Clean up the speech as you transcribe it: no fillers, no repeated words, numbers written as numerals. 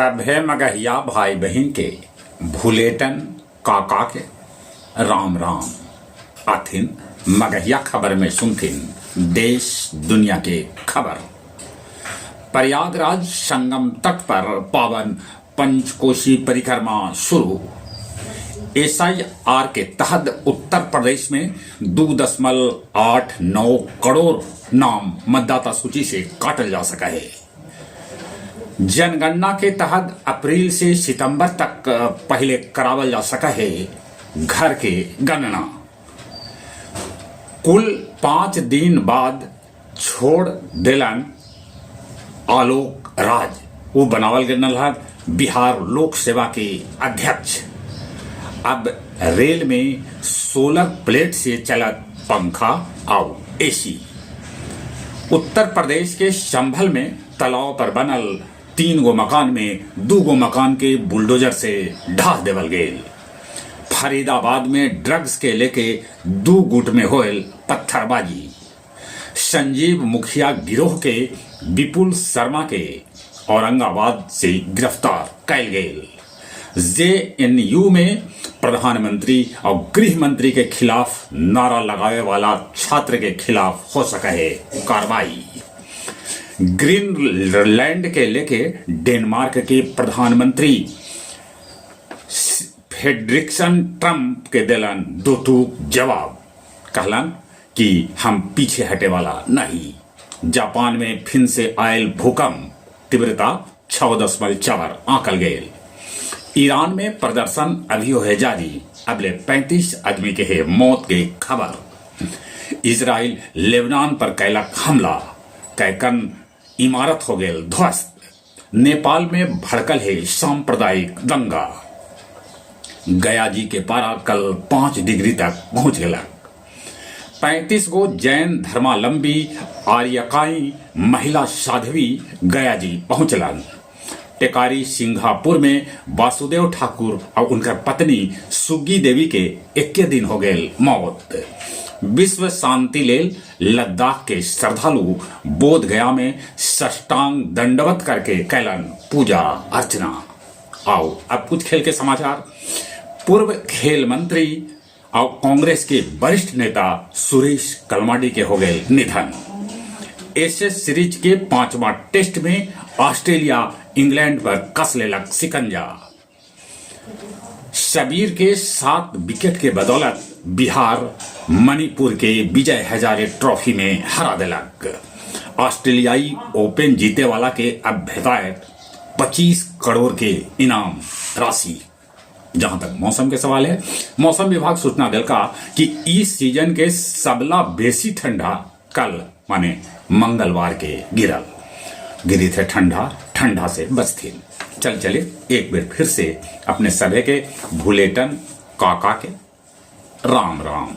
सभे मगहिया भाई बहिन के भुलेटन काका के राम राम। आथिन मगहिया खबर में सुनथिन देश दुनिया के खबर। प्रयागराज संगम तट पर पावन पंचकोशी परिक्रमा शुरू। एसआईआर के तहत उत्तर प्रदेश में 2.89 करोड़ नाम मतदाता सूची से काटल जा सका है। जनगणना के तहत अप्रैल से सितंबर तक पहले करावल जा सका है घर के गणना। कुल 5 दिन बाद छोड़ देलन आलोक राज, वो बनावल गए हन बिहार लोक सेवा के अध्यक्ष। अब रेल में सोलर प्लेट से चलत पंखा और एसी। उत्तर प्रदेश के संभल में तालाब पर बनल 3 गो मकान में 2 गो मकान के बुलडोजर से ढाह देवल गेल। फरीदाबाद में ड्रग्स के लेके 2 गुट में होयल पत्थरबाजी। संजीव मुखिया गिरोह के विपुल शर्मा के औरंगाबाद से गिरफ्तार कैल गेल। जेएनयू में प्रधानमंत्री और गृह मंत्री के खिलाफ नारा लगावे वाला छात्र के खिलाफ हो सका है कार्रवाई। ग्रीनलैंड के लेके डेनमार्क के प्रधानमंत्री फ्रेडरिक्सन ट्रंप के दिलन दो टूक जवाब, कहलन कि हम पीछे हटे वाला नहीं। जापान में फिर से आयल भूकंप, तीव्रता 6.4 आंकल गए। ईरान में प्रदर्शन अभी है जारी, अबले 35 आदमी के है मौत के खबर। इजराइल लेबनान पर कैलक हमला, कैकन इमारत हो गए ध्वस्त। नेपाल में भड़कल है सांप्रदायिक दंगा। गया जी के पारा कल 5 डिग्री तक पहुंच गया। 35 गो जैन धर्मावलंबी आर्यकाई महिला साध्वी गया जी पहुंचलन। टेकारी सिंगापुर में वासुदेव ठाकुर और उनकर पत्नी सुग्गी देवी के 21 दिन हो गए मौत। विश्व शांति लेल लद्दाख के श्रद्धालु बोध गया में साष्टांग दंडवत करके कैलन पूजा अर्चना। आओ अब कुछ खेल के समाचार। पूर्व खेल मंत्री और कांग्रेस के वरिष्ठ नेता सुरेश कलमाडी के हो गए निधन। एशेज सीरीज के 5वां टेस्ट में ऑस्ट्रेलिया इंग्लैंड पर कस लेलक सिकंजा। शबीर के 7 विकेट के बदौलत बिहार मणिपुर के विजय हजारे ट्रॉफी में हरा दिलक। ऑस्ट्रेलियाई ओपन जीते वाला के अब भेटाए 25 करोड़ के इनाम राशि। जहां तक मौसम के सवाल है, मौसम विभाग सूचना दिलका कि इस सीजन के सबला बेसी ठंडा कल माने मंगलवार के गिरल। गिरी थे ठंडा, ठंडा से बचथिन। चल चले एक बार फिर से अपने सभे के भुलेटन काका के राम राम।